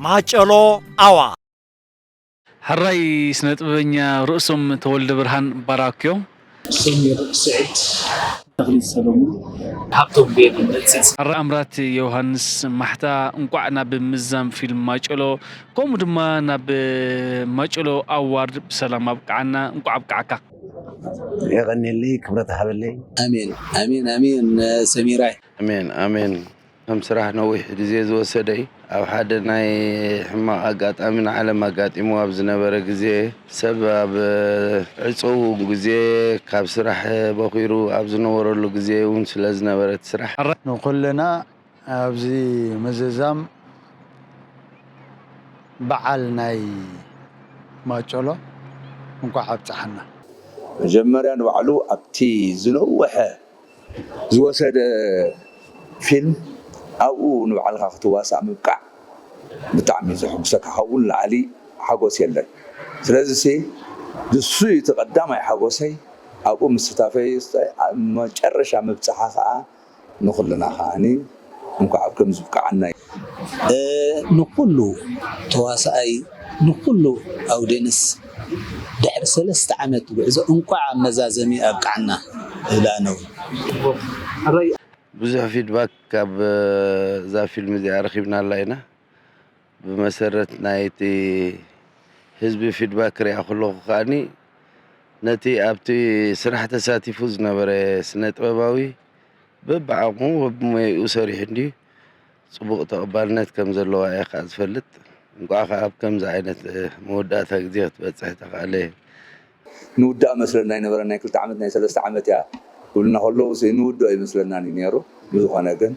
ማጨሎ ኣዋ። ሕራይ ስነ ጥበበኛ ርእሶም ተወልደ ብርሃን ባራክዮ። ሰሚር ስዒድ፣ ተኽሊት ሰሎሙን፣ ሃብቶም ቤድ፣ መጽጽ። ሕራይ ኣምራት ዮሃንስ ማሕታ፣ እንቋዕ ናብ ምዛም ፊልም ማጨሎ ከምኡ ድማ ናብ ማጨሎ ኣዋርድ ብሰላም ኣብቅዓና፣ እንቋዕ ኣብቅዓካ። የቐንየለይ፣ ክብረት ሃበለይ። ኣሜን ኣሜን ኣሜን ሰሚራይ። ኣሜን ኣሜን። ከም ስራሕ ነዊሕ ግዜ ዝወሰደ እዩ። ኣብ ሓደ ናይ ሕማቕ ኣጋጣሚ ንዓለም ኣጋጢሙ ኣብ ዝነበረ ግዜ፣ ሰብ ኣብ ዕጹው ግዜ ካብ ስራሕ በኺሩ ኣብ ዝነበረሉ ግዜ እውን ስለ ዝነበረ እቲ ስራሕ። ንኹልና ኣብዚ ምዝዛም በዓል ናይ ማጨሎ እንኳዕ ኣብፀሐና። መጀመርያ ንባዕሉ ኣብቲ ዝነወሐ ዝወሰደ ፊልም ኣብኡ ንባዕልኻ ክትዋሳእ ምብቃዕ ብጣዕሚ እዩ ዘሐጉሰካ። ካብኡ ንላዕሊ ሓጎስ የለን። ስለዚ ሲ ንሱ እዩ እቲ ቀዳማይ ሓጎሰይ። ኣብኡ ምስታፈይ፣ ኣብ መጨረሻ ምብፅሓ ከዓ ንኹልና ከዓኒ እንኳዕ ኣብ ከምዚ ብቅዓና እዩ። ንኩሉ ተዋሳኣይ፣ ንኩሉ ኣውዴንስ ድሕሪ ሰለስተ ዓመት ጉዕዞ እንኳዕ ኣብ መዛዘሚ ኣብቅዓና እብላ ኣነ እውን። ብዙሕ ፊድባክ ካብ እዛ ፊልም እዚኣ ረኺብናላ ኢና። ብመሰረት ናይቲ ህዝቢ ፊድባክ ክሪኣ ከለኹ ከዓኒ ነቲ ኣብቲ ስራሕ ተሳቲፉ ዝነበረ ስነ ጥበባዊ በብዓቕሙ በብሞያኡ ሰሪሑ እንድዩ ጽቡቕ ተቐባልነት ከም ዘለዋ እየ ከዓ ዝፈልጥ። እንቋዕ ከዓ ኣብ ከምዚ ዓይነት መወዳእታ ግዜ ክትበጽሕ ተኽኣለ። ንውዳእ መስለና ኣይነበረን። ናይ ክልተ ዓመት ናይ ሰለስተ ዓመት እያ ክብሉና ከለዉ ንውድኦ ኣይመስለናን እዩ ነይሩ። ብዝኾነ ግን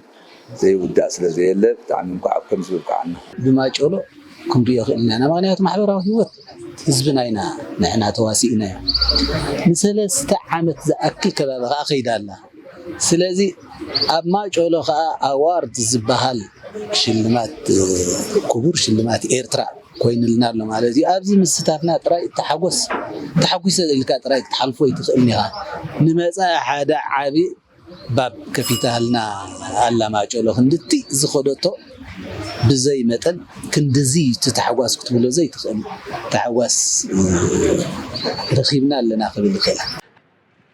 ዘይውዳእ ስለ ዘየለ ብጣዕሚ እንኳዕ ኣብ ከምዚ በቃዕና። ብማጨሎ ክንሪኦ ክእልና ኢና። ምክንያቱ ማሕበራዊ ህይወት ህዝብና ኢና ንሕና ተዋሲእናዮ። ንሰለስተ ዓመት ዝኣክል ከባቢ ከዓ ከይዳ ኣላ። ስለዚ ኣብ ማጨሎ ከዓ ኣዋርድ ዝበሃል ሽልማት ክቡር ሽልማት ኤርትራ ኮይንልና ኣሎ ማለት እዩ። ኣብዚ ምስታፍና ጥራይ ተሓጎስ ተሓጒሰ ኢልካ ጥራይ ክትሓልፎ ኣይትኽእልን ኢኻ። ንመጻኢ ሓደ ዓቢ ባብ ከፊታልና ኣላ ማጨሎ ክንድቲ ዝኸደቶ ብዘይ መጠን ክንድዚ እቲ ታሕጓስ ክትብሎ ዘይትኽእል ታሕጓስ ረኺብና ኣለና ክብል ይኽእል።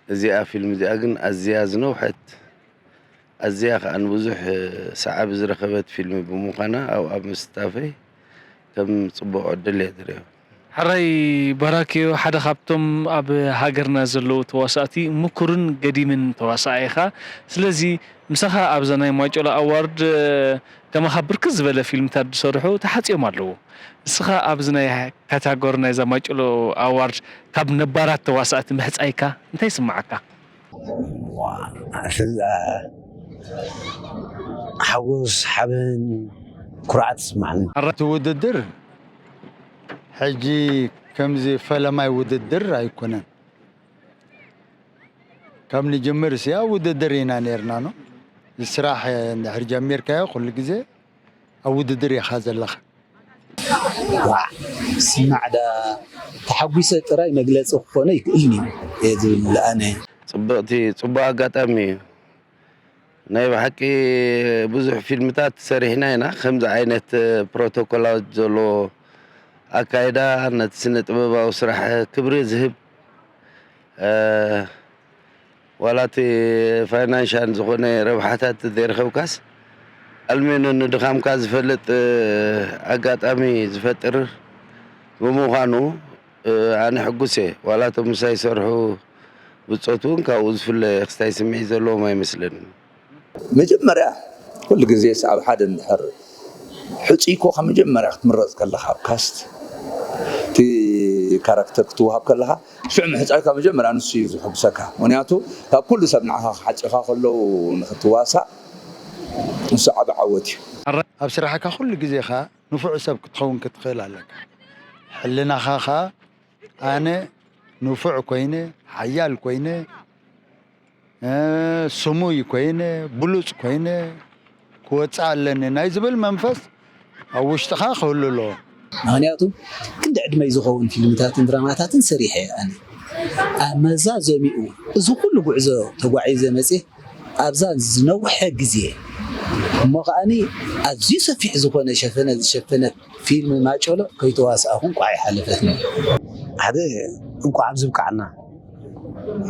እዚኣ ፊልም እዚኣ ግን ኣዝያ ዝነውሐት ኣዝያ ከዓ ንብዙሕ ሰዓቢ ዝረኸበት ፊልም ብምዃና ኣብኣ ምስታፈይ ከም ፅቡቕ ዕድል እየ ዝሪኦ። ሕራይ ባራክዮ ሓደ ካብቶም ኣብ ሃገርና ዘለዉ ተዋሳእቲ ምኩርን ገዲምን ተዋሳኣይ ኢኻ። ስለዚ ምሳኻ ኣብዛ ናይ ማጨሎ ኣዋርድ ከማኻ ብርክት ዝበለ ፊልምታት ዝሰርሑ ተሓፅዮም ኣለዉ። ንስኻ ኣብዚ ናይ ካታጎሪ ናይዛ ማጨሎ ኣዋርድ ካብ ነባራት ተዋሳእቲ ምሕፃይካ እንታይ ይስምዓካ? ሓጎስ፣ ሓበን፣ ኩርዓት ይስማዓኒ። እቲ ውድድር ሕጂ ከምዚ ፈለማይ ውድድር ኣይኮነን። ካብ ንጅምር እስያ ውድድር ኢና ነርና ነው። ስራሕ እንድሕር ጀሚርካዮ ኩሉ ግዜ ኣብ ውድድር ኢኻ ዘለኻ። ዋዕ ስማዕ ዳ ተሓጒሰ ጥራይ መግለፂ ክኾነ ይክእልኒ እየ ዝብል ኣነ። ፅብቕቲ ፅቡቕ ኣጋጣሚ እዩ። ናይ ብሓቂ ብዙሕ ፊልምታት ሰሪሕና ኢና። ከምዚ ዓይነት ፕሮቶኮላት ዘለዎ ኣካይዳ ነቲ ስነ ጥበባዊ ስራሕ ክብሪ ዝህብ ዋላ እቲ ፋይናንሻል ዝኾነ ረብሓታት ዘይረኸብካስ ኣልሜኖ ንድኻምካ ዝፈልጥ ኣጋጣሚ ዝፈጥር ብምዃኑ ኣነ ሕጉስ እየ። ዋላ እቶም ምሳይ ዝሰርሑ ብጾት እውን ካብኡ ዝፍለ ክስታይ ስምዒት ዘለዎም ኣይመስለንን። መጀመርያ ኩሉ ግዜ ኣብ ሓደ እንድሕር ሕፁይ ኮኻ መጀመርያ ክትምረፅ ከለኻ ኣብ ካስት እቲ ካራክተር ክትወሃብ ከለኻ ሽዑ ምሕፃይካ መጀመርያ ንሱ እዩ ዝሕጉሰካ። ምክንያቱ ካብ ኩሉ ሰብ ንዓኻ ክሓፅዩኻ ከለዉ ንክትዋሳእ ንሱ ዓቢ ዓወት እዩ። ኣብ ስራሕካ ኩሉ ግዜ ኸዓ ንፉዕ ሰብ ክትኸውን ክትኽእል ኣለካ። ሕልናኻ ኸዓ ኣነ ንፉዕ ኮይነ፣ ሓያል ኮይነ፣ ስሙይ ኮይነ፣ ብሉፅ ኮይነ ክወፅእ ኣለኒ ናይ ዝብል መንፈስ ኣብ ውሽጥኻ ክህሉ ኣለዎ። ምክንያቱ ክንዲ ዕድመይ ዝኸውን ፊልምታትን ድራማታትን ሰሪሐ እየ ኣነ። ኣብ መዛዘሚኡ እዚ ኩሉ ጉዕዞ ተጓዒዘ መፅየ ኣብዛ ዝነውሐ ግዜ እሞ ከዓኒ ኣዝዩ ሰፊሕ ዝኾነ ሸፈነ ዝሸፈነት ፊልም ማጨሎ ከይተዋስኣኹ እንቋዕ ይሓለፈትኒ። ሓደ እንቋዕ ኣብዚ ብቃዕና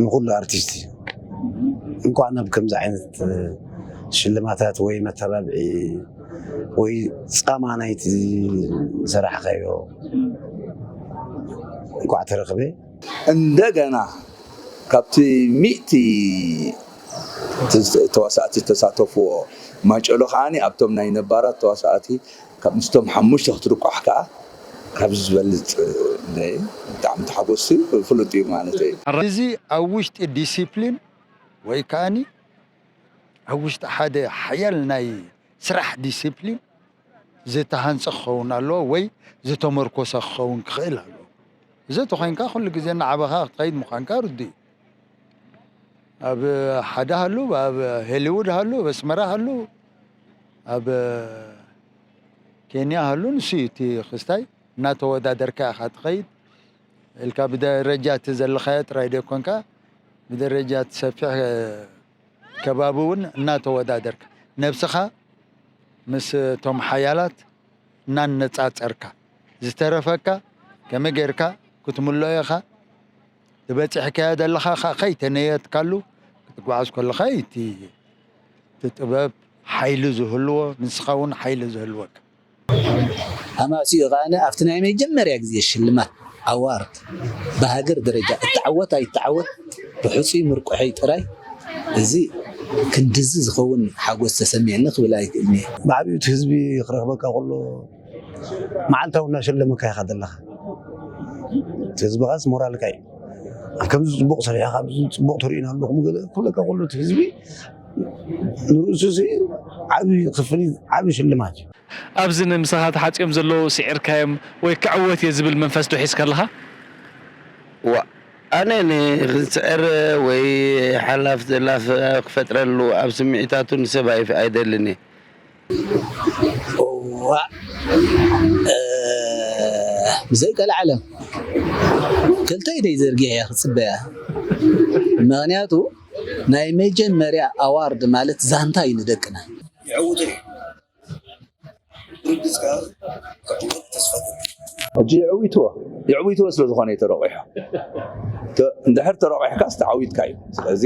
ንኹሉ ኣርቲስት፣ እንቋዕ ናብ ከምዚ ዓይነት ሽልማታት ወይ መተባብዒ ወይ ጻማ ናይቲ ዝሰራሕካዮ እንቋዕ ተረኽበ። እንደገና ካብቲ ሚእቲ ተዋሳእቲ ዝተሳተፍዎ ማጨሎ ከዓኒ ኣብቶም ናይ ነባራት ተዋሳእቲ ካብ ምስቶም ሓሙሽተ ክትርቋሕ ከዓ ካብዚ ዝበልፅ እንደ ብጣዕሚ ተሓጎስቲ ፍሉጥ እዩ ማለት እዩ። እዚ ኣብ ውሽጢ ዲሲፕሊን ወይ ከዓኒ ኣብ ውሽጢ ሓደ ሓያል ናይ ስራሕ ዲሲፕሊን ዝተሃንፀ ክኸውን ኣለዎ ወይ ዝተመርኮሰ ክኸውን ክኽእል ኣለዎ። እዚ ተኾይንካ ኩሉ ግዜ እናዓበኻ ክትኸይድ ምዃንካ ርዱእ እዩ። ኣብ ሓደ ሃሉ፣ ኣብ ሄሊውድ ሃሉ፣ ኣብ ኣስመራ ሃሉ፣ ኣብ ኬንያ ሃሉ፣ ንሱ እዩ እቲ ክስታይ እናተወዳደርካ ኢኻ ትኸይድ። ኢልካ ብደረጃ እቲ ዘለኻዮ ጥራይ ደይኮንካ ብደረጃ እቲ ሰፊሕ ከባቢ እውን እናተወዳደርካ ነብስኻ ምስ እቶም ሓያላት እናነፃፀርካ ዝተረፈካ ከመይ ጌርካ ክትምልኦ ኢኻ። ዝበፂሕካዮ ዘለኻ ከዓ ከይተነየትካሉ ክትጓዓዝ ከለኻ እዩ እቲ እቲ ጥበብ ሓይሊ ዝህልዎ፣ ንስኻ እውን ሓይሊ ዝህልወካ። ኣማሲኡ ከኣ ኣብቲ ናይ መጀመርያ ግዜ ሽልማት ኣዋርድ ብሃገር ደረጃ እተዓወት ኣይተዓወት ብሕጹይ ምርቁሐይ ጥራይ እዚ ክንድዚ ዝኸውን ሓጎስ ተሰሚዕኒ ክብል ኣይክእልን እየ። ብዓቢኡ እቲ ህዝቢ ክረኽበካ ከሎ መዓልታዊ እናሸለመካ ኢኻ ዘለኻ። እቲ ህዝብኻስ ሞራልካ እዩ። ኣብ ከምዚ ፅቡቕ ሰሪሕኻ ኣብዚ ፅቡቕ ትርእዩና ኣለኹም ገለ ክብለካ ከሎ እቲ ህዝቢ ንርእሱ ዓቢ ክፍሊት ዓቢ ሽልማት እዩ። ኣብዚ ንምሳኻ ተሓፂኦም ዘለዉ ስዒርካዮም ወይ ክዕወት እየ ዝብል መንፈስ ዶ ሒዝካ ኣለኻ? ዋእ ኣነ ንክስዕር ወይ ሓላፍ ዘላፍ ክፈጥረሉ ኣብ ስምዒታቱ ንሰብ ኣይደልን እየ። ዋእ ብዘይ ቀልዓለም ክልተ ኢደይ ዘርጊሐ እየ ክፅበያ። ምኽንያቱ ናይ መጀመርያ ኣዋርድ ማለት ዛንታ እዩ ንደቅና። የዕውቶ እዩ። ርግጽ ከኣ ክዕወት ተስፋ ገብር። ሕጂ የዕዊትዎ የዕዊትዎ ስለ ዝኾነ እዩ ተረቑሑ። እንድሕር ተረቑሕካስ ተዓዊትካ እዩ። ስለዚ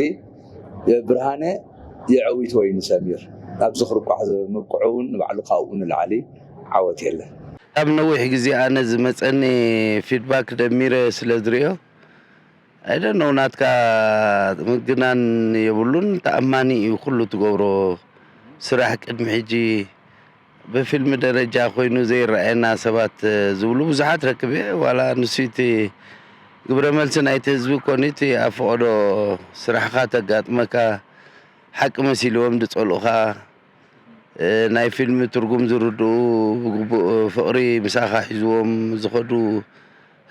ብርሃነ የዕዊትዎ እዩ ንሰሚር። ናብ ዝኽሪ እኳ ምብቅዑ እውን ንባዕሉ ካብኡ ንላዕሊ ዓወት የለን። ካብ ነዊሕ ግዜ ኣነ ዝመጸኒ ፊድባክ ደሚረ ስለ ዝርእዮ I don't know ናትካ ምግናን የብሉን ተኣማኒ እዩ ኩሉ ትገብሮ ስራሕ ቅድሚ ሕጂ ብፊልም ደረጃ ኮይኑ ዘይረኣየና ሰባት ዝብሉ ብዙሓት ረክበ ዋላ ንሱ እቲ ግብረ መልሲ ናይቲ ህዝቢ ኮኒ እቲ ኣብ ፈቐዶ ስራሕኻ ተጋጥመካ ሓቂ መሲልዎም ዝጸልኡኻ ናይ ፊልም ትርጉም ዝርድኡ ብግቡእ ፍቕሪ ምሳኻ ሒዝዎም ዝኸዱ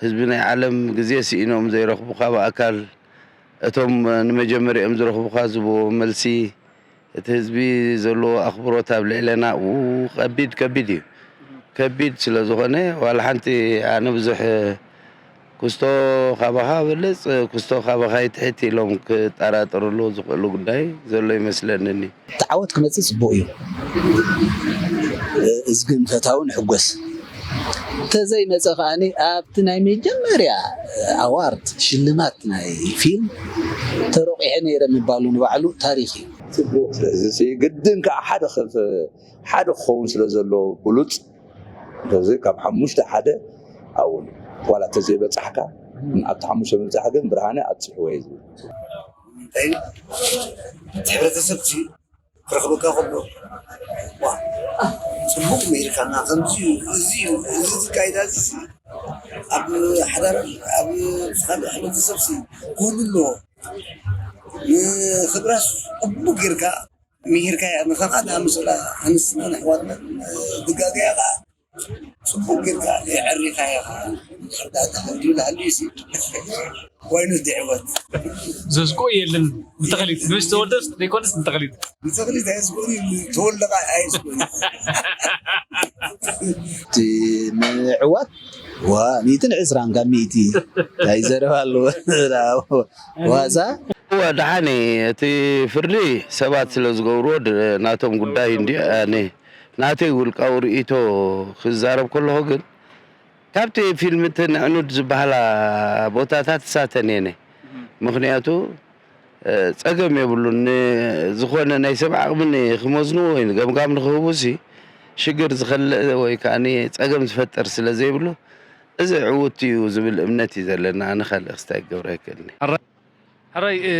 ህዝቢ ናይ ዓለም ግዜ ስኢኖም ዘይረኽቡኻ ብኣካል እቶም ንመጀመሪኦም ዝረኽቡኻ ዝህብዎ መልሲ እቲ ህዝቢ ዘለዎ ኣኽብሮት ኣብ ልዕለና ው ከቢድ ከቢድ እዩ ከቢድ ስለ ዝኾነ ዋላ ሓንቲ ኣነ ብዙሕ ኩስቶ ካባኻ በልፅ ኩስቶ ካባኻ ይትሕት ኢሎም ክጠራጠርሉ ዝኽእሉ ጉዳይ ዘሎ ይመስለንኒ። እቲ ዓወት ክመፅእ ፅቡቕ እዩ። እዝግን ፈታውን ሕጎስ እንተዘይመፀ ከዓኒ ኣብቲ ናይ መጀመርያ ኣዋርድ ሽልማት ናይ ፊልም ተሮቂሐ ነይረ ምባሉ ንባዕሉ ታሪክ እዩ። ፅቡቕ ስለዚ ግድን ከዓ ሓደ ሓደ ክኸውን ስለ ዘለዎ ብሉፅ ስለዚ ካብ ሓሙሽተ ሓደ ኣብኡ ዋላ ተዘይበፃሕካ ኣብቲ ሓሙሽተ ምብፃሕ ግን ብርሃነ ኣብፂሕዎ እየ ዝብል። እንታይ እቲ ሕብረተሰብ ክረኽበካ ከሎ ዋ ፅቡቕ መሂርካና ከምዚ እዩ እዚ እዩ እዚ ዝካይዳ እዚ ኣብ ሓዳር ኣብ ካልእ ሕብረተሰብ ክህሉ ኣለዎ ንክብራስ ፅቡቕ ጌርካ ምሂርካያ ንኸምኣ ዝኣመሰላ ኣንስትናን ኣሕዋትናን ዝጋገያ ከዓ ፅቡቅ ጌርካ የዐሪኻያ ከዓ እንድሕር ደኣ ተሃልዩ ዝሃልዩ ሲ ዋይኖት ድዕወት ዘዝቆ የለን ንተኽሊት ንስ ተወልደስ ዘይኮነስ ንተኽሊት ንተኽሊት ኣየስጎኒ ተወልደ ከዓ ኣየስጎኒ ምዕዋት ዋ ሚእትን ዕስራን ካብ ሚእቲ እንታይ ዘረባ ኣለዎ ዋዛ እወ፣ ደሓን እዩ። እቲ ፍርዲ ሰባት ስለ ዝገብርዎ ድ-፣ ናቶም ጉዳይ እንዲ-፣ ኣነ ናተይ ውልቃዊ ርእይቶ ክዛረብ ከለኹ ግን፣ ካብቲ ፊልም እቲ ንዕኑድ ዝበሃላ ቦታታት እሳተን እየን። ምኽንያቱ፣ እ፣ ጸገም የብሉን። ንዝኾነ ናይ ሰብ ዓቕሚ ን-፣ ክመዝንዎ ወይ ንገምጋም ንክህቡሲ ሽግር ዝኸልእ ወይ ከኣ ጸገም ዝፈጥር ስለ ዘይብሉ፣ እዚ ዕዉት እዩ ዝብል እምነት እዩ ዘለና። ኣነ ካልእ ክስታይ ክገብር ኣይክእልን እየ። ሕራይ፣ እ፣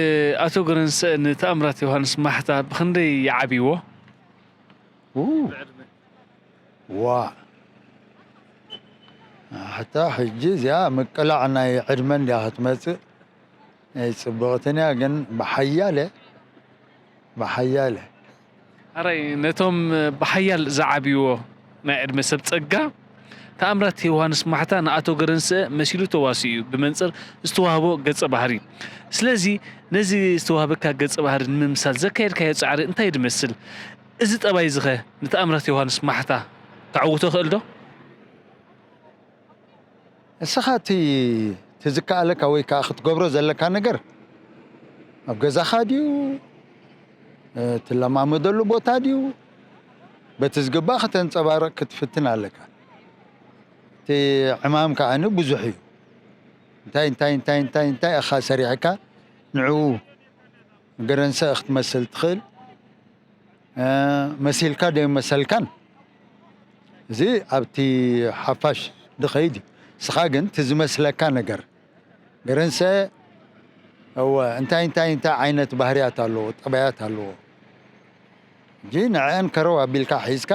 ኣቶ ገረንሰ ንተኣምራት ዮሃንስ ማሕታ ብኽንደይ ይዓብይዎ? ው። ዋ። ሕታ ሕጂ እዚኣ ምቅላዕ ናይ ዕድመ እንድያ ክትመጽእ። ናይ ጽብቕትን እያ፣ ግን ብሓያለ፣ ብሓያለ። ሕራይ፣ ነቶም ብሓያል ዝዓብይዎ ናይ ዕድመ ሰብ ጸጋ፣ ተኣምራት ዮሃንስ ማሕታ ንኣቶ ገረንሰ መሲሉ ተዋሲኡ እዩ፣ ብመንጽር ዝተዋህቦ ገጸ ባህሪ። ስለዚ፣ ነዚ ዝተዋህበካ ገጸ ባህሪ ንምምሳል ዘካየድካዮ ጻዕሪ እንታይ እዩ ዝመስል? እዚ ጠባይ እዚ ኸ ንተኣምራት ዮሃንስ ማሕታ ከዕውቶ ይኽእል ዶ? እስኻ እቲ፣ እቲ ዝከኣለካ ወይ ከኣ ክትገብሮ ዘለካ ነገር፣ ኣብ ገዛኻ ድዩ፣ እ፣ ትለማመደሉ ቦታ ድዩ፣ በቲ ዝግባእ ከተንጸባርቕ ክትፍትን ኣለካ። እቲ ዕማም ከኣ ብዙሕ እዩ። እንታይ፣ እንታይ፣ እንታይ፣ እንታይ፣ እንታይ ኢኻ ሰሪሕካ ንዕኡ ገረንሰ ክትመስል ትኽእል? እ፣ መሲልካ ደይመሰልካን፣ እዚ ኣብቲ ሓፋሽ ዝኸይድ እዩ። ንስኻ ግን እቲ ዝመስለካ ነገር፣ ገረንሰ፣ እወ፣ እንታይ፣ እንታይ፣ እንታይ ዓይነት ባህርያት ኣለዎ፣ ጠባያት ኣለዎ። ሕጂ ንዕአን ከረው ኣቢልካ ሒዝካ፣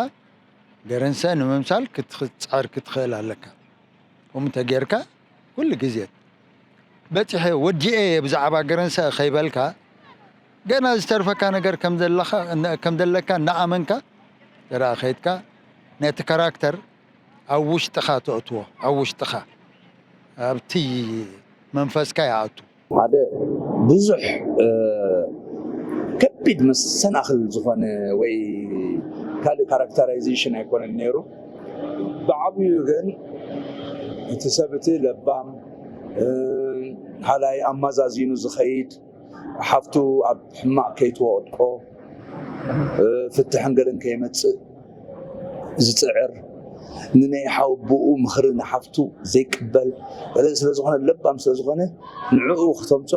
ገረንሰ ንምምሳል ክትጽዕር ክትኽእል ኣለካ። ከምኡ እንተጌርካ፣ ኩሉ ግዜ በጺሐ ወዲኤ እየ ብዛዕባ ገረንሰ ከይበልካ፣ ገና ዝተርፈካ ነገር ከም ዘለኻ፣ ከም ዘለካ እናኣመንካ፣ ተራ ኸይድካ ነቲ ካራክተር ኣብ ውሽጥኻ ተእትዎ፣ ኣብ ውሽጥኻ፣ ኣብቲ መንፈስካ ይኣቱ። ሓደ ብዙሕ፣ እ፣ ከቢድ መሰናኽል ዝኾነ ወይ ካልእ ካራክተራይዜሽን ኣይኮነን ነይሩ። ብዓብዩ ግን እቲ ሰብ እቲ ለባም፣ እ፣ ካልኣይ ኣማዛዚኑ ዝኸይድ፣ ሓፍቱ ኣብ ሕማቕ ከይትወድቆ፣ እ፣ ፍትሕን ገለን ከይመጽእ ዝጽዕር፣ ንናይ ሓወቦኡ ምኽሪ ንሓፍቱ ዘይቅበል፣ ገለ ስለ ዝኾነ፣ ለባም ስለ ዝኾነ፣ ንዕኡ ክተምጾ።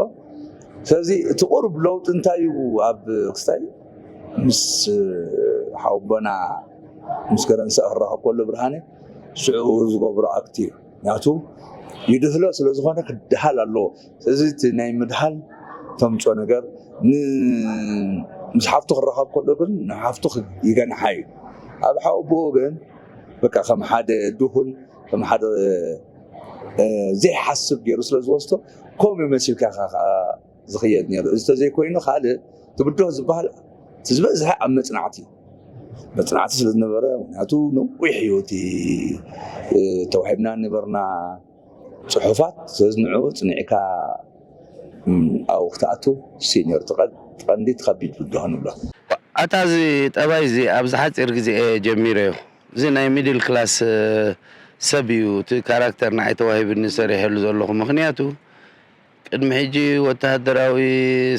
ስለዚ እቲ ቁሩብ ለውጢ እንታይ እዩ ኣብ ክስታይ? ምስ ሓወቦና፣ ምስ ገረንሰ ክራኸብ ከሎ ብርሃነ፣ ሽዑ ዝገብሮ ኣክት እዩ። ምክንያቱ ይድህሎ ስለ ዝኾነ ክድሃል ኣለዎ። ስለዚ እቲ ናይ ምድሃል ተምጾ ነገር ን-፣ ምስ ሓፍቱ ክራኸብ ከሎ ግን ንሓፍቱ ክ-፣ ይገንሓ እዩ። ኣብ ሓወቦኡ ግን በቃ ከም ሓደ ድሁል፣ ከም ሓደ፣ እ፣ ዘይሓስብ ገይሩ ስለ ዝወስዶ፣ ከምኡ መሲልካ ኢኻ ከኣ ዝኽየድ ነይሩ። እዚ ተዘይኮይኑ ካልእ ትብድሆ ዝበሃል እቲ ዝበዝሐ ኣብ መጽናዕቲ፣ መጽናዕቲ ስለ ዝነበረ፣ ምኽንያቱ ነዊሕ እዩ እቲ፣ እ፣ ተዋሂብና ነበርና ጽሑፋት። ስለዚ ንዕኡ ጽኒዕካ፣ እም፣ ኣብኡ ክትኣቱ ሲኒዮር ትቐ-፣ ትቐንዲ ትኸቢድ ብድሆ ንብሎ። ኣታ እዚ ጠባይ እዚ ኣብዚ ሓጺር ግዜ እየ ጀሚረዮ። እዚ ናይ ሚድል ክላስ፣ እ፣ ሰብ እዩ እቲ ካራክተር ንዓይ ተዋሂብኒ ሰሪሐሉ ዘለኹ። ምኽንያቱ ቅድሚ ሕጂ ወተሃደራዊ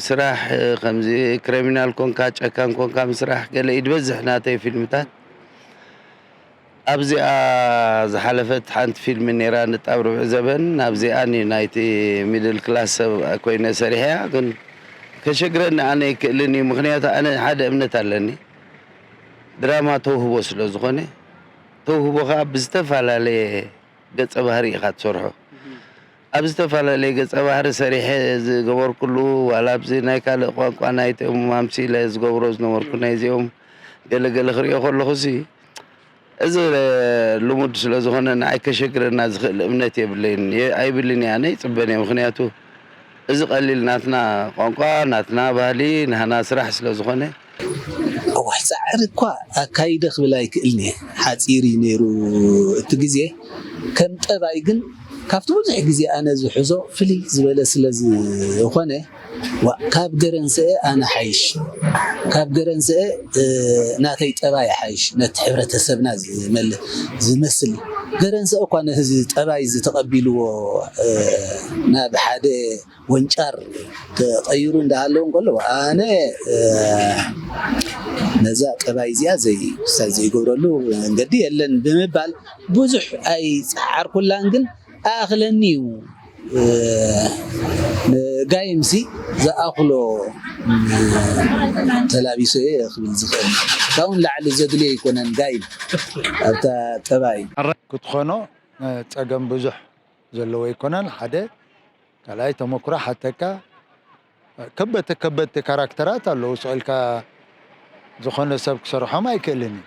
ስራሕ፣ እ፣ ከምዚ ክሪሚናል ኮንካ ጨካን ኮንካ ምስራሕ ገለ እዩ ዝበዝሕ ናተይ ፊልምታት። ኣብዚኣ ዝሓለፈት ሓንቲ ፊልም ነይራ፣ ንጣብ ርብዒ ዘበን። ኣብዚኣ ኒ-፣ ናይቲ ሚድል ክላስ ሰብ ኮይነ ሰሪሐያ፣ ግን ከሸግረኒ ኣነ ይክእልን እዩ። ምኽንያቱ ኣነ ሓደ እምነት ኣለኒ፣ ድራማ ተውህቦ ስለ ዝኾነ፣ ተውህቦ ከዓ ብዝተፈላለየ ገጸ ባህሪ ኢኻ ትሰርሖ። ኣብ ዝተፈላለየ ገጸ ባህሪ ሰሪሐ ዝገበርኩሉ፣ ዋላ ኣብዚ ናይ ካልእ ቋንቋ ናይቶም ኣምሲለ ዝገብሮ ዝነበርኩ ናይዚኦም ገለገለ ክሪኦ ከለኹሲ፣ እዚ ልሙድ ስለ ዝኾነ ንዓይ ከሸግረና ዝኽእል እምነት የብለይን፣ የ-፣ ኣይብልን እየ፣ ኣነ ይጽበን እየ። ምኽንያቱ እዚ ቀሊል ናትና ቋንቋ፣ ናትና ባህሊ፣ ናህና ስራሕ ስለ ዝኾነ። እዋይ፣ ጻዕሪ እኳ ኣካይደ ክብል ኣይክእልን እየ። ሓጺር እዩ ነይሩ እቲ ግዜ። ከም ጠባይ ግን ካብቲ ብዙሕ ግዜ ኣነ ዝሕዞ ፍልይ ዝበለ ስለ ዝኾነ፣ ዋ፣ ካብ ገረንሰኤ ኣነ ሓይሽ፣ ካብ ገረንሰኤ፣ እ፣ ናተይ ጠባይ ሓይሽ፣ ነቲ ሕብረተሰብና ዝመል-፣ ዝመስል ገረንሰ እኳ ነዚ ጠባይ እዚ ተቐቢልዎ ናብ ሓደ ወንጫር ተቐይሩ እንዳሃለዉ እንከሎ ኣነ ነዛ ጠባይ እዚኣ ዘይሳይ ዘይገብረሉ መንገዲ የለን ብምባል ብዙሕ ኣይፀዓርኩላን፣ ግን ኣኽለኒ እዩ። ንጋይምሲ ዝኣኽሎ ተላቢሶ እየ ክብል ዝኽእል ካብኡን ላዕሊ ዘድልዮ ኣይኮነን። ጋይም ኣብታ ጠባይ ክትኾኖ ፀገም ብዙሕ ዘለዎ ኣይኮነን። ሓደ ካልኣይ ተመክሮ ሓተካ። ከበድቲ ከበድቲ ካራክተራት ኣለዉ። ስቕ ኢልካ ዝኾነ ሰብ ክሰርሖም ኣይክእልን እዩ።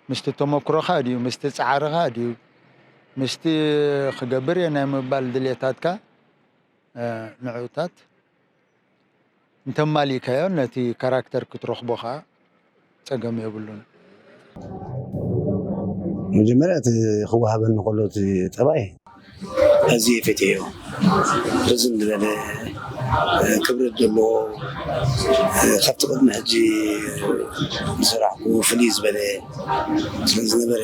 ምስቲ ተመክሮኻ ድዩ፣ ምስቲ ፃዕርኻ ድዩ፣ ምስቲ ክገብር እየ ናይ ምባል ድሌታትካ ንዕኡታት እንተማሊእካዮ ነቲ ካራክተር ክትረኽቦ ከዓ ፀገም የብሉን። መጀመርያ እቲ ክወሃበኒ ከሎ እቲ ጠባይ ኣዝየ ፈትየዮ። ርዝን ዝበለ ክብረት ዘለዎ ካብቲ ቅድሚ ሕጂ ዝሰራሕኩ ፍልይ ዝበለ ስለ ዝነበረ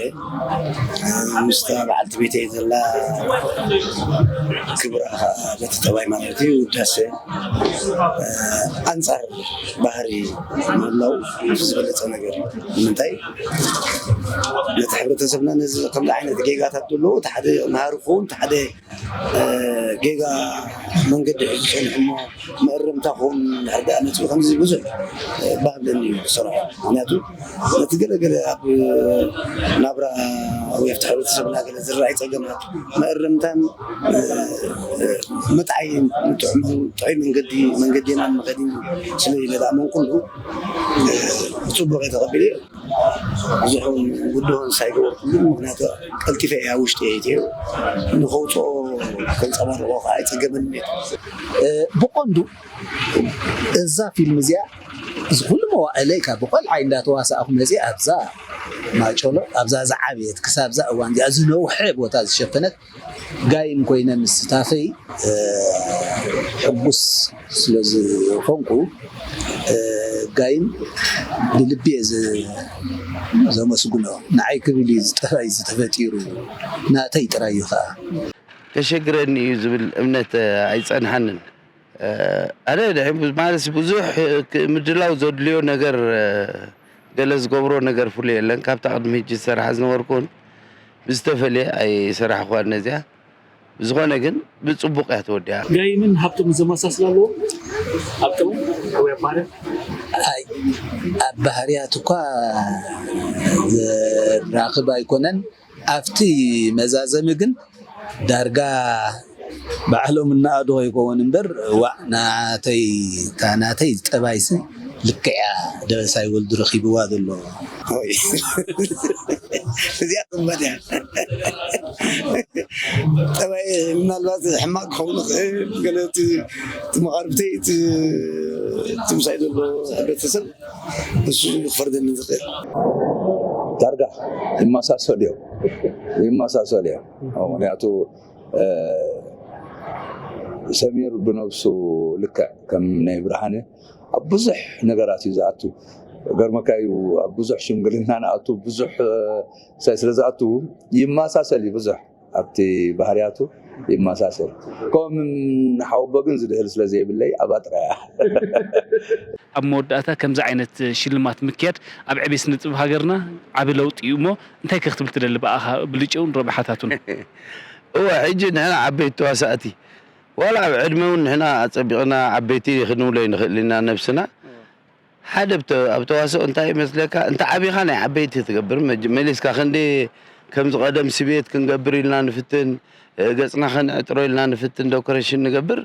ምስታ በዓልቲ ቤተይ ዘላ ክብራ ከዓ በቲ ጠባይ ማለት እዩ ውዳሰ ኣንፃር ባህሪ ምህላው እቲ ዝበለፀ ነገር እዩ። ንምንታይ ነቲ ሕብረተሰብና ነዚ ከምዚ ዓይነት ጌጋታት ዘለዎ እቲ ሓደ መሃሪ ክኸውን እቲ ሓደ ጌጋ መንገዲ ሒዙ ፀኒሑ እሞ መእረምታ ክኸውን ድሕር ደኣ መፅኡ ከምዚ ብዙሕ ባህለኒ እዩ ክሰርሖ። ምክንያቱ ነቲ ገለገለ ኣብ ናብራ ወይ ኣብቲ ሕብረተሰብና ገለ ዝረኣይ ፀገማት መእረምታን ምጥዓይ ጥዑይ መንገዲ መንገዲ የማን መኸዲ ስለ ኢለ ዝኣመንኩሉ ብፅቡቅ እየ ተቐቢለ። ብዙሕ እውን ውድሆን ሳይገበርኩሉ ምክንያቱ ቀልጢፈ እያ ውሽጢ እየ ንኸውፅኦ ከንፀባርቆ ከዓ ኣይፀገመን። ብቐንዱ እዛ ፊልም እዚኣ እዚ ኩሉ መዋእለይ ካብ ብቆልዓይ እንዳተዋሳእኩ መፅእ ኣብዛ ማጨሎ ኣብዛ ዝዓበየት ክሳብዛ እዋን እዚኣ ዝነውሐ ቦታ ዝሸፈነት ጋይም ኮይነ ምስታፈይ ሕጉስ ስለ ዝኾንኩ ጋይም ብልቢ እየ ዘመስግኖ። ንዓይ ክብል እዩ ዝጠባይ ዝተፈጢሩ ናተይ ጥራይ እዩ ከዓ። ከሸግረኒ እዩ ዝብል እምነት ኣይፀንሓንን። ኣነ ማለት ብዙሕ ምድላው ዘድልዮ ነገር ገለ ዝገብሮ ነገር ፍሉይ የለን። ካብታ ቅድሚ ሕጂ ዝሰርሓ ዝነበርኩን ብዝተፈልየ ኣይሰራሕኳን ነዚኣ። ብዝኾነ ግን ብፅቡቕ እያ ተወዲኣ። ጋይምን ሃብቶም ዘመሳስል ኣለዎ። ሃብቶም ወይ ኣባህርያ ኣብ ባህርያት እኳ ዘራኽብ ኣይኮነን። ኣብቲ መዛዘሚ ግን ዳርጋ ባዕሎም እናኣድኾ ይኸውን እምበር ዋእ ናተይ እታ ናተይ ጠባይሲ ልክዕያ ደበሳይ ወልዱ ረኺብዋ ዘሎ። እዚኣ ጥመት እያ። ጠባይ ምናልባት ሕማቅ ክኸውን ይኽእል ገለ እቲ መቃርብተይ እቲ ምሳይ ዘሎ ሕብረተሰብ እሱ ክፈርደኒ ዝኽእል። ዳርጋ ይመሳሰሉ እዮም ይመሳሰሉ እዮም። ምክንያቱ ሰሚር ብነብሱ ልክዕ ከም ናይ ብርሃነ ኣብ ብዙሕ ነገራት እዩ ዝኣቱ። ገርመካ እዩ ኣብ ብዙሕ ሽምግልና ንኣቱ ብዙሕ ሳይ ስለ ዝኣቱ ይመሳሰል እዩ ብዙሕ ኣብቲ ባህርያቱ ይመሳሰል። ከምኡ ንሓወቦ ግን ዝድህል ስለ ዘይብለይ ኣብኣ ጥራይ እያ። ኣብ መወዳእታ ከምዚ ዓይነት ሽልማት ምክያድ ኣብ ዕቤት ስነ ጥበብ ሃገርና ዓቢ ለውጢ እዩ እሞ እንታይ ከ ክትብል ትደሊ ብኣኻ ብልጭኡን ረብሓታቱን? እወ ሕጂ ንሕና ዓበይቲ ተዋሳእቲ ዋላ ኣብ ዕድመ እውን ንሕና ኣጸቢቕና ዓበይቲ ክንብሎ ኣይንኽእል ኢና ነብስና። ሓደ ኣብ ተዋስኦ እንታይ ይመስለካ እንተ ዓቢኻ ናይ ዓበይቲ ትገብር መሊስካ ክንዲ ከምዚ ቀደም ስብየት ክንገብር ኢልና ንፍትን ገፅና ከነዕጥሮ ኢልና ንፍትን ዶኮሬሽን ንገብር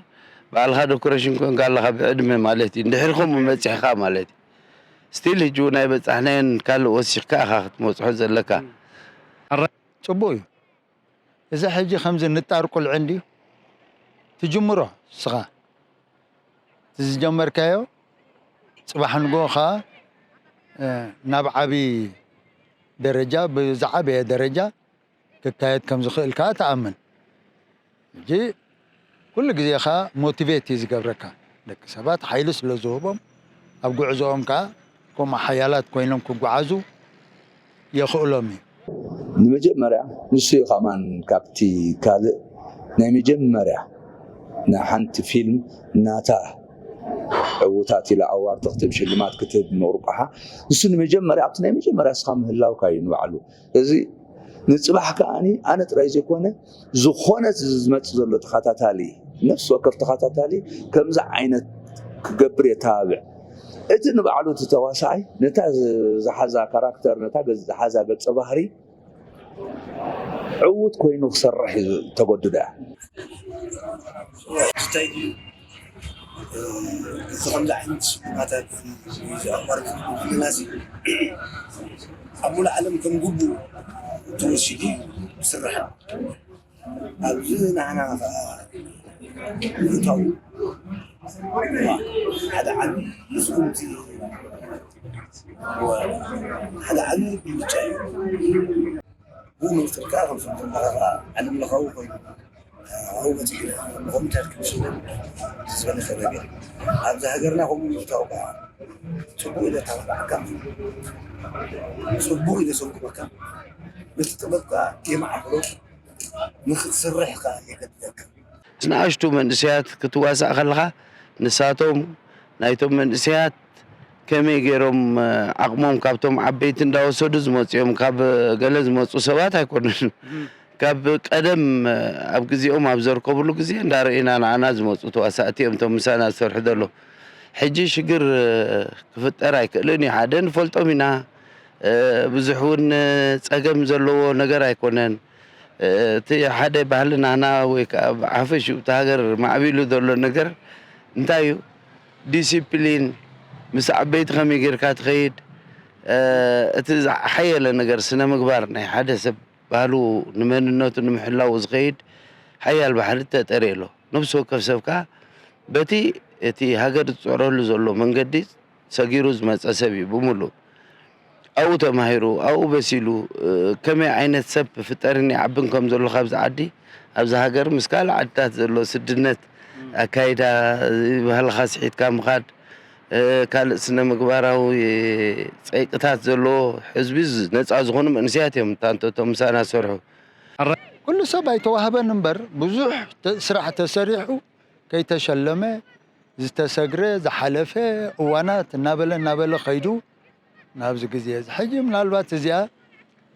ባዕልኻ ዶኮሬሽን ኮንካ ኣለኻ ብዕድመ ማለት እዩ እንድሕር ከምኡ መፂሕካ ማለት እዩ ስቲል ህጂ እውን ኣይበፃሕናዮን ካልእ ወሲኽካ ኢኻ ክትመፅሖ ዘለካ ፅቡቅ እዩ እዚ ሕጂ ከምዚ ንጣር ቁልዒ እንድዩ ትጅምሮ ንስኻ እቲ ዝጀመርካዮ ፅባሕ ንግሆ ከዓ ናብ ዓብዪ ደረጃ ብዝዓበየ ደረጃ ክካየድ ከም ዝኽእል ከዓ ትኣምን ሕጂ ኩሉ ግዜ ከዓ ሞቲቬት እዩ ዝገብረካ ደቂ ሰባት ሓይሊ ስለ ዝህቦም ኣብ ጉዕዞኦም ከዓ ከምኡ ሓያላት ኮይኖም ክጓዓዙ የኽእሎም እዩ ንመጀመርያ ንሱ እዩ ከማን ካብቲ ካልእ ናይ መጀመርያ ናይ ሓንቲ ፊልም ናታ ዕዉታት ኢላ ኣዋርድ ክትብ ሽልማት ክትብ ምርቋሓ ንሱ ንመጀመርያ ኣብቲ ናይ መጀመርያ እስኻ ምህላውካ እዩ ንባዕሉ እዚ ንፅባሕ ከዓኒ ኣነ ጥራይ ዘይኮነ ዝኾነ ዝመፅእ ዘሎ ተኸታታሊ ነፍሲ ወከፍ ተኸታታሊ ከምዚ ዓይነት ክገብር የተባብዕ እቲ ንባዕሉ እቲ ተዋሳኣይ ነታ ዝሓዛ ካራክተር ነታ ዝሓዛ ገፀ ባህሪ ዕዉት ኮይኑ ክሰርሕ እዩ ተገድዶ እያ። እንታይ ድዩ እዚ ከምዚ ዓይነት ሽልማታት ዝኣቋርጥ ዘለና ኣብ ሙሉ ዓለም ከም ግቡ ተወሲዱ ይስራሕ ኣብዚ ንዓና ምእታው ሓደ ዓቢ ስጉምቲ ሓደ ዓቢ ብልጫ እዩ ብኡ መምፅል ከዓ ከም ዝፈልጦ ከዓ ዓለም ለኻዊ ኮይኑ ኣብኡ በፂሕና ብኮምፒተር ክንሽወድ ዝበለፀ ነገር ኣብዚ ሃገርና ከምኡ ምእታው ከዓ ፅቡቅ ኢለ ተባብዓካ ፅቡቅ ኢለ ሰጉመካ ነቲ ጥበብ ከዓ የማዕብሎ ንክትስርሕ ከዓ የገድደካ ንኣሽቱ መንእሰያት ክትዋሳእ ከለኻ ንሳቶም ናይቶም መንእሰያት ከመይ ገይሮም ዓቕሞም ካብቶም ዓበይቲ እንዳወሰዱ ዝመፁ እዮም ካብ ገለ ዝመፁ ሰባት ኣይኮኑን ካብ ቀደም ኣብ ግዜኦም ኣብ ዘርከብሉ ግዜ እንዳረእና ንዓና ዝመፁ ተዋሳእቲ እዮም እቶም ምሳና ዝሰርሑ ዘሎ ሕጂ ሽግር ክፍጠር ኣይክእልን እዩ ሓደ ንፈልጦም ኢና ብዙሕ እውን ፀገም ዘለዎ ነገር ኣይኮነን እቲ ሓደ ባህሊ ናህና ወይ ከዓ ብዓፈሽኡ እቲ ሃገር ማዕቢሉ ዘሎ ነገር እንታይ እዩ ዲሲፕሊን ምስ ዓበይቲ ከመይ ጌርካ ትኸይድ እቲ ዝሓየለ ነገር ስነ ምግባር ናይ ሓደ ሰብ ባህሉ ንመንነቱ ንምሕላው ዝኸይድ ሓያል ባሕሪ ተጠርየ ኣሎ ነብሲ ወከፍ ሰብ ከዓ በቲ እቲ ሃገር ዝፀረሉ ዘሎ መንገዲ ሰጊሩ ዝመፀ ሰብ እዩ ብምሉእ ኣብኡ ተማሂሩ ኣብኡ በሲሉ ከመይ ዓይነት ሰብ ፍጠርን ይዓብን ከም ዘሎ ካብዚ ዓዲ ኣብዚ ሃገር ምስ ካልእ ዓድታት ዘሎ ስድነት ኣካይዳ ባህልኻ ስሒትካ ምኻድ ካልእ ስነ ምግባራዊ ፀይቅታት ዘለዎ ህዝቢ ነፃ ዝኾኑ መንእሰያት እዮም ታንተቶም ምሳና ዝሰርሑ ኩሉ ሰብ ኣይተዋህበን እምበር ብዙሕ ስራሕ ተሰሪሑ ከይተሸለመ ዝተሰግረ ዝሓለፈ እዋናት እናበለ እናበለ ከይዱ ናብዚ ግዜ እዚ ሕጂ ምናልባት እዚኣ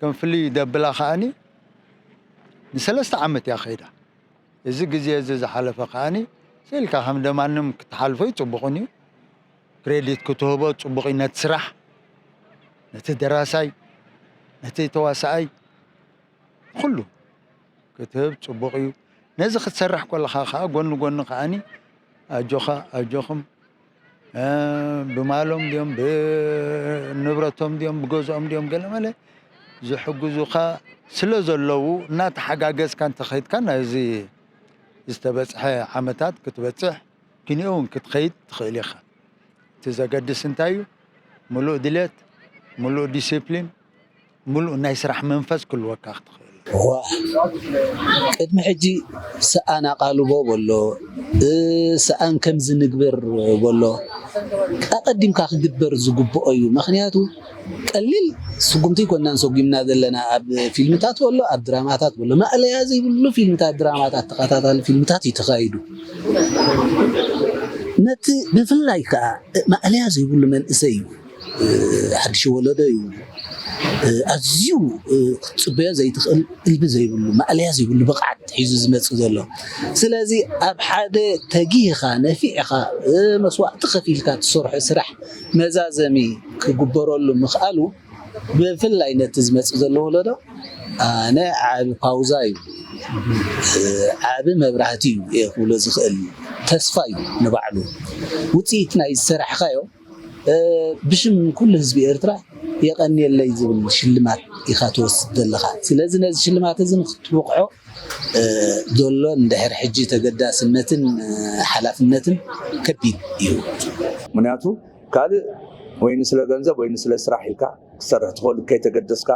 ከም ፍልይ ደብላ ከዓኒ ንሰለስተ ዓመት እያ ከይዳ እዚ ግዜ እዚ ዝሓለፈ ከዓኒ ስኢልካ ከም ደማንም ክትሓልፎ ይፅቡቕን እዩ ክሬዲት ክትህቦ ፅቡቕ እዩ ነቲ ስራሕ ነቲ ደራሳይ ነቲ ተዋሳኣይ ኩሉ ክትህብ ፅቡቕ እዩ ነዚ ክትሰርሕ ከለኻ ከዓ ጎኒ ጎኒ ከዓኒ ኣጆኻ ኣጆኹም ብማሎም ድዮም ብንብረቶም ድዮም ብገዝኦም ድዮም ገለ መለ ዝሕግዙኻ ስለ ዘለዉ እናተሓጋገዝካ እንተኸይድካ ናይዚ ዝተበፅሐ ዓመታት ክትበፅሕ ክንኡ እውን ክትኸይድ ትኽእል ኢኻ እቲ ዘገድስ እንታይ እዩ ምሉእ ድሌት ምሉእ ዲሲፕሊን ምሉእ ናይ ስራሕ መንፈስ ክልወካ ክትኽእል። እዋ ቅድሚ ሕጂ ሰኣን ኣቓልቦ በሎ፣ ሰኣን ከምዚ ንግበር በሎ፣ ኣቐዲምካ ክግበር ዝግብኦ እዩ። ምኽንያቱ ቀሊል ስጉምቲ ኣይኮናን ሰጒምና ዘለና ኣብ ፊልምታት በሎ ኣብ ድራማታት በሎ ማእለያ ዘይብሉ ፊልምታት ድራማታት ተኸታታሊ ፊልምታት እዩ ተኻይዱ ነቲ ብፍላይ ከዓ ማእለያ ዘይብሉ መንእሰይ እዩ ሓድሽ ወለዶ እዩ ኣዝዩ ክትፅበዮ ዘይትኽእል እልቢ ዘይብሉ ማእለያ ዘይብሉ ብቕዓት ሒዙ ዝመፅእ ዘሎ ስለዚ ኣብ ሓደ ተጊህኻ ነፊዕኻ መስዋእቲ ከፊልካ ትሰርሖ ስራሕ መዛዘሚ ክግበረሉ ምኽኣሉ ብፍላይ ነቲ ዝመፅእ ዘሎ ወለዶ ኣነ ዓቢ ፓውዛ እዩ ዓቢ መብራህቲ እዩ እየ ክብሎ ዝኽእል ተስፋ እዩ ንባዕሉ ውፅኢት ናይ ዝሰራሕኻዮ ብሽም ኩሉ ህዝቢ ኤርትራ የቐንየለይ ዝብል ሽልማት ኢኻ ትወስድ ዘለኻ ስለዚ ነዚ ሽልማት እዚ ንክትብቕዖ ዘሎ እንድሕር ሕጂ ተገዳስነትን ሓላፍነትን ከቢድ እዩ ምክንያቱ ካልእ ወይ ንስለ ገንዘብ ወይ ንስለ ስራሕ ኢልካ ክትሰርሕ ትኽእል ከይተገደስካ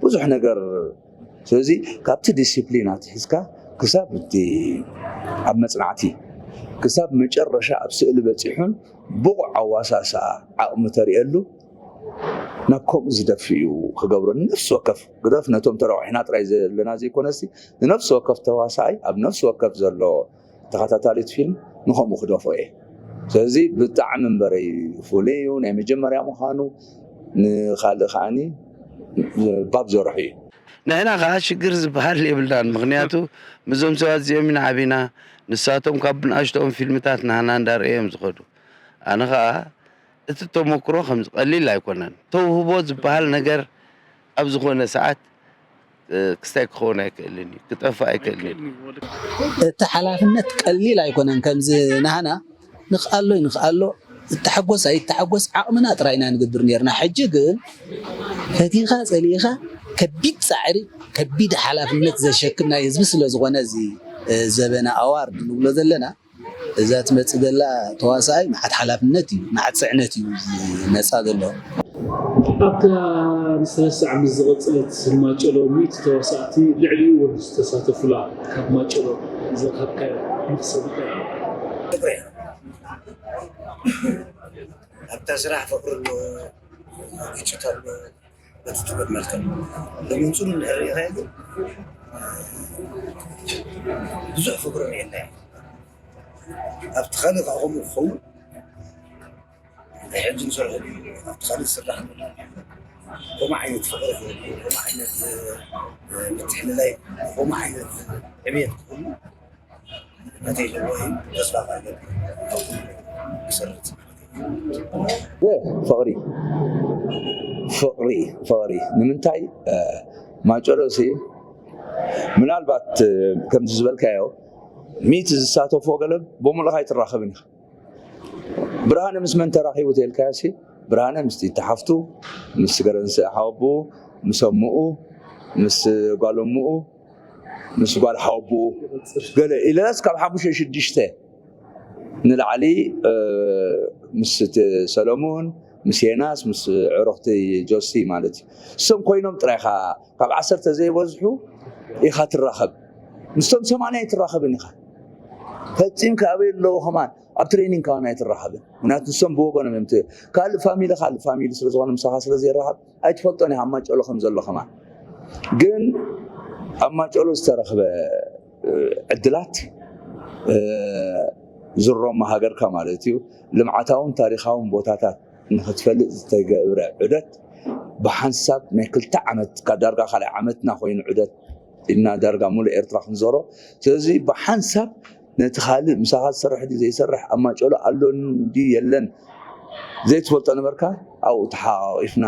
ብዙሕ ነገር ስለዚ ካብቲ ዲሲፕሊን ኣትሒዝካ ክሳብ እቲ ኣብ መፅናዕቲ ክሳብ መጨረሻ ኣብ ስእሊ በፂሑን ብቑዕ ኣዋሳስኣ ዓቕሚ ተርእየሉ ናብ ከምኡ ዝደፍእ እዩ ክገብሮ። ንነፍሲ ወከፍ ግደፍ ነቶም ተረቑሒና ጥራይ ዘለና ዘይኮነሲ፣ ንነፍሲ ወከፍ ተዋሳኣይ ኣብ ነፍሲ ወከፍ ዘሎ ተኸታታሊት ፊልም ንኸምኡ ክደፎ እየ። ስለዚ ብጣዕሚ እምበረይ ፍሉይ እዩ። ናይ መጀመርያ ምዃኑ ንኻልእ ከዓኒ ባብ ዘርሑ እዩ። ንሕና ከዓ ሽግር ዝበሃል የብልናን። ምኽንያቱ ምስዞም ሰባት እዚኦም ኢና ዓቢና። ንሳቶም ካብ ንኣሽቶኦም ፊልምታት ናህና እንዳርኣዮም ዝኸዱ። ኣነ ከዓ እቲ ተመክሮ ከምዚ ቀሊል ኣይኮነን። ተውህቦ ዝበሃል ነገር ኣብ ዝኾነ ሰዓት፣ እ፣ ክስታይ ክኸውን ኣይክእልን እዩ፣ ክጠፍእ ኣይክእልን እዩ። እቲ ሓላፍነት ቀሊል ኣይኮነን። ከምዚ ናህና ንኽኣሎ ይንኽኣሎ፣ እተሓጎስ ኣይተሓጎስ ዓቕምና ጥራይ ኢና ንገብር ነርና። ሕጂ ግን ፈቲኻ ጸሊእኻ ከቢድ ጻዕሪ፣ ከቢድ ሓላፍነት ዘሸክም ናይ ህዝቢ ስለ ዝኾነ እዚ፣ እ፣ ዘበነ ኣዋርድ ንብሎ ዘለና እዛ ትመጽእ ዘላ ተዋሳኣይ መዓት ሓላፍነት እዩ፣ መዓት ጽዕነት እዩ ዝመጻ ዘሎ። ኣብታ ንሰለስተ ዓመት ዝቐጸለት ማጨሎ ሚእቲ ተዋሳእቲ ልዕሊኡ እውን ዝተሳተፉላ ካብ ማጨሎ ዝረኸብካዮ መኽሰብ እንታይ እዩ? ፍቅሪ ኣብታ ስራሕ ፍቅሪ ኣሎ፣ ግጭት ኣሎ፣ በቲ ትብል መልክዕ ብመንፅሩ እንድሕር ርኢኻዮ ግን ብዙሕ ፍቅሪ ርኢና ኣብቲ ካልእ ከዓ ከምኡ ክኸውን ናይ ሕጂ ንሰርሐሉ ኣብቲ ካልእ ዝስራሕ ዘሎ ከምኡ ዓይነት ፍቅሪ ክህሉ ከምኡ ዓይነት ምትሕልላይ ከምኡ ዓይነት ዕብየት ክህሉ ናተይ ዘለዎ እዩ። ተስፋ ካለ ክሰርት ፍቕሪ ፍቕሪ ፍቕሪ ንምንታይ ማጨሎሲ ምናልባት ከምዚ ዝበልካዮ ሚእቲ ዝሳተፎ ገለ ብምሉእ ኣይትራኸብን ኢኻ። ብርሃነ ምስ መን ተራኺቡ ተልካዮ ሲ ብርሃነ ምስ ተሓፍቱ ምስ ገረንስ ሓወብኡ ምስ ኣምኡ ምስ ጓል ኣምኡ ምስ ጓል ሓወብኡ ገለ ኢለስ ካብ ሓሙሽተ ሽዱሽተ ንላዕሊ ምስ ሰለሙን ምስ የናስ ምስ ዕሩኽቲ ጆሲ ማለት እዩ። እሶም ኮይኖም ጥራይ ኢኻ ካብ ዓሰርተ ዘይበዝሑ ኢኻ ትራኸብ። ምስቶም ሰማንያ ኣይትራኸብን ኢኻ። ፈጺምካ ኣበይ ኣለዉ ከማን ኣብ ትሬኒንግ ከማን ኣይትራኸብን። ምክንያቱ ንሶም ብወገኖም እዮም ካልእ ፋሚሊ ካልእ ፋሚሊ ስለዝኾነ ምሳኻ ስለዘይራኸብ ኣይትፈልጦን ኢኻ ኣብ ማጨሎ ከም ዘሎ ከማን። ግን ኣብ ማጨሎ ዝተረኽበ ዕድላት ዝሮማ ሃገርካ ማለት እዩ ልምዓታውን ታሪኻውን ቦታታት ንክትፈልጥ ዝተገብረ ዑደት ብሓንሳብ ናይ ክልተ ዓመት ካብ ዳርጋ ካልኣይ ዓመትና ኮይኑ ዑደት ኢልና ዳርጋ ሙሉእ ኤርትራ ክንዞሮ ስለዚ ብሓንሳብ ነቲ ካልእ ምሳኻ ዝሰርሕ ድዩ ዘይሰርሕ ኣብ ማጨሎ ኣሎ ድዩ የለን ዘይትፈልጦ ነበርካ ኣብኡ ተሓቋቒፍና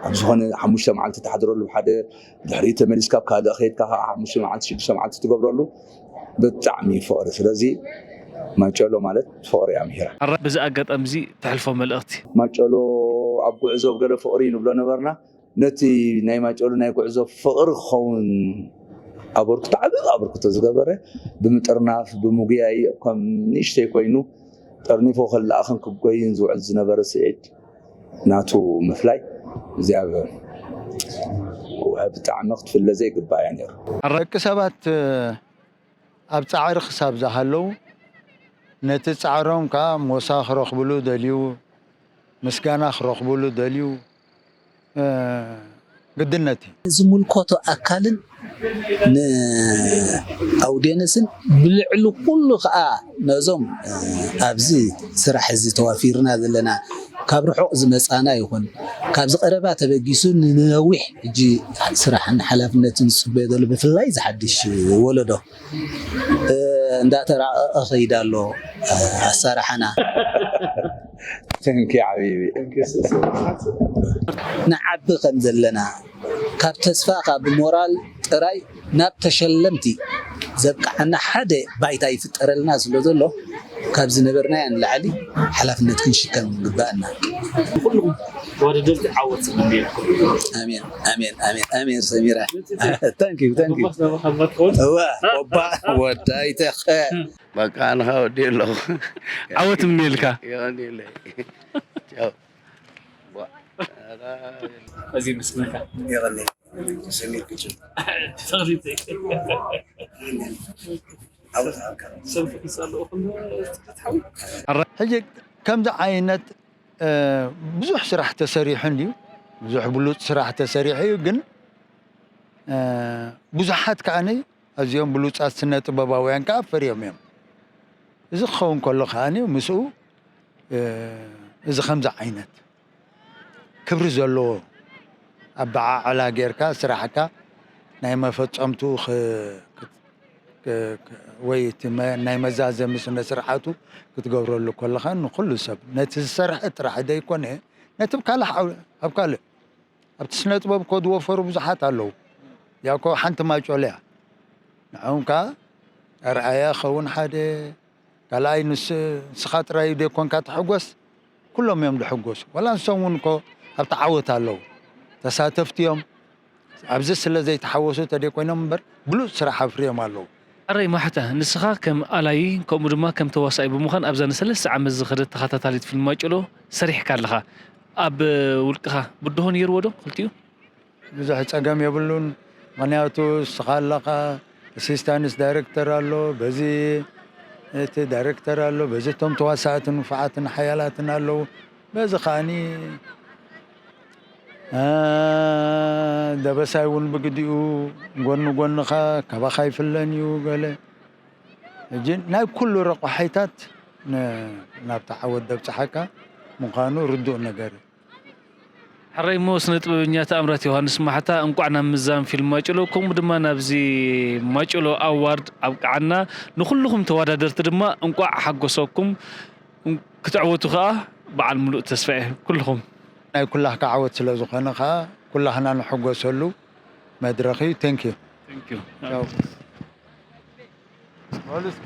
ኣብ ዝኾነ ሓሙሽተ መዓልቲ ትሓድረሉ ሓደ ድሕሪኡ ተመሊስካ ኣብ ካልእ ከይድካ ከዓ ሓሙሽተ መዓልቲ ሽዱሽተ መዓልቲ ትገብረሉ ብጣዕሚ ፍቕሪ ስለዚ ማጨሎ ማለት ፍቕሪ ኣምሂራ። ኣረ በዚ ኣጋጣሚ እዚ ተሕልፎ መልእኽቲ። ማጨሎ ኣብ ጉዕዞ ገለ ፍቕሪ ንብሎ ነበርና ነቲ ናይ ማጨሎ ናይ ጉዕዞ ፍቕሪ ክኸውን ኣበርክቶ ዓቢ ኣበርክቶ ዝገበረ ብምጥርናፍ ብምጉያይ ከም ንእሽተይ ኮይኑ ጠርኒፉ ክለኣኽን ክጎይን ዝውዕል ዝነበረ ስዒድ ናቱ ምፍላይ እዚኣ ብጣዕሚ ክትፍለ ዘይግባእ እያ ነይሩ። ደቂ ሰባት ኣብ ጻዕሪ ክሳብ ዝሃለዉ ነቲ ጻዕሮም ከኣ ሞሳ ክረኽብሉ ደልዩ፣ ምስጋና ክረኽብሉ ደልዩ ግድነት እዩ። ዝምልከቶ ኣካልን ንኣውዴንስን ብልዕሊ ኩሉ ከዓ ነዞም ኣብዚ ስራሕ እዚ ተዋፊርና ዘለና ካብ ርሑቕ ዝመፃና ይኹን ካብዚ ቀረባ ተበጊሱ ንነዊሕ ሕጂ ስራሕን ሓላፍነትን ዝፅበዮ ዘሎ ብፍላይ ዝሓድሽ ወለዶ እንዳተራቐቐ ከይዳ ኣሎ ኣሳራሓና ተንኪ ሓቢቢ ንዓቢ ከም ዘለና ካብ ተስፋ ካብ ሞራል ጥራይ ናብ ተሸለምቲ ዘብቅዓና ሓደ ባይታ ይፍጠረልና ስለ ዘሎ ካብ ዝነበርናያ ንላዕሊ ሓላፍነት ክንሽከም ይግባኣና። ንኹልኹም ተወዳደርቲ ዓወት ዝምነየልኩም። ኣሜን ኣሜን ኣሜን ኣሜን ሰሚራ። Thank you thank you። እዋ ኦባ ወዳይ ተኸ በቃ ኣንኻ ወዲ ኣለኹ። ዓወት ምንየልካ። የቐንየለይ። ቻው። እዚ ምስግነካ። የቐንየለይ። ሰሚር ግጭ። ተኽሊተይ። ዓወት ኣካ። ሰንፉ ክሳለኹም ትሓዊ። ሕጂ ከምዚ ዓይነት ብዙሕ ስራሕ ተሰሪሑ እንድዩ። ብዙሕ ብሉፅ ስራሕ ተሰሪሑ እዩ፣ ግን ብዙሓት ከዓኒ ኣዝዮም ብሉፃት ስነ ጥበባውያን ከዓ ፈርዮም እዮም። እዚ ክኸውን ከሎ ከዓኒ ምስኡ እዚ ከምዚ ዓይነት ክብሪ ዘለዎ ኣበዓዕላ ጌርካ ስራሕካ ናይ መፈፀምትኡ ወይ ናይ መዛዘሚ ስነ ስርዓቱ ክትገብረሉ ከለኻ ንኩሉ ሰብ ነቲ ዝሰርሐ ጥራሕ ዘይኮነ ነቲ ካልእ ኣብ ካልእ ኣብቲ ስነ ጥበብ እኮ ዝወፈሩ ብዙሓት ኣለዉ። ያኮ ሓንቲ ማጮለ እያ። ንዕኦም ከዓ ኣርኣያ ኸውን ሓደ ካልኣይ ንስኻ ጥራይ ዘይኮንካ ትሕጎስ ኩሎም እዮም ዝሕጎሱ። ዋላ ንሶም እውን እኮ ኣብቲ ዓወት ኣለዉ ተሳተፍቲ እዮም። ኣብዚ ስለ ዘይተሓወሱ ተደይኮይኖም እምበር ብሉፅ ስራሕ ኣፍርዮም ኣለዉ። ኣረይ ማሕታ፣ ንስኻ ከም ኣላዪ ከምኡ ድማ ከም ተዋሳኣይ ብምዃን ኣብዛ ንሰለስተ ዓመት ዝኸደት ተኸታታሊት ፊልም ማጨሎ ሰሪሕካ ኣለኻ። ኣብ ውልቅኻ ብድሆ ነይርዎ ዶ ክልቲኡ? ብዙሕ ጸገም የብሉን። ምኽንያቱ ንስኻ ኣለኻ፣ ኣሲስታንስ ዳይሬክተር ኣሎ፣ በዚ እቲ ዳይሬክተር ኣሎ፣ በዚ እቶም ተዋሳእትን ንፉዓትን ሓያላትን ኣለዉ። በዚ ከኣኒ ደበሳይ እውን ብግዲኡ ጎኒ ጎንኻ ካባኻ ይፍለን እዩ ገለ። ሕጂ ናይ ኩሉ ረቋሒታት ናብቲ ዓወት ደብፅሓካ ምዃኑ ርዱእ ነገር እዩ። ሕራይ እሞ ስነ ጥበበኛ ተኣምራት ዮሃንስ ማሕታ እንቋዕ ናብ ምዛም ፊልም ማጭሎ ከምኡ ድማ ናብዚ ማጭሎ ኣዋርድ ኣብቅዓና። ንኹልኹም ተወዳደርቲ ድማ እንቋዕ ሓጎሰኩም። ክትዕወቱ ከዓ በዓል ሙሉእ ተስፋ እየ ኩልኹም። ናይ ኩላህካ ዓወት ስለ ዝኾነ ከዓ ኩላህና ንሕጎሰሉ መድረኽ እዩ። Thank you። Thank you። ቻው። በሉ እስከ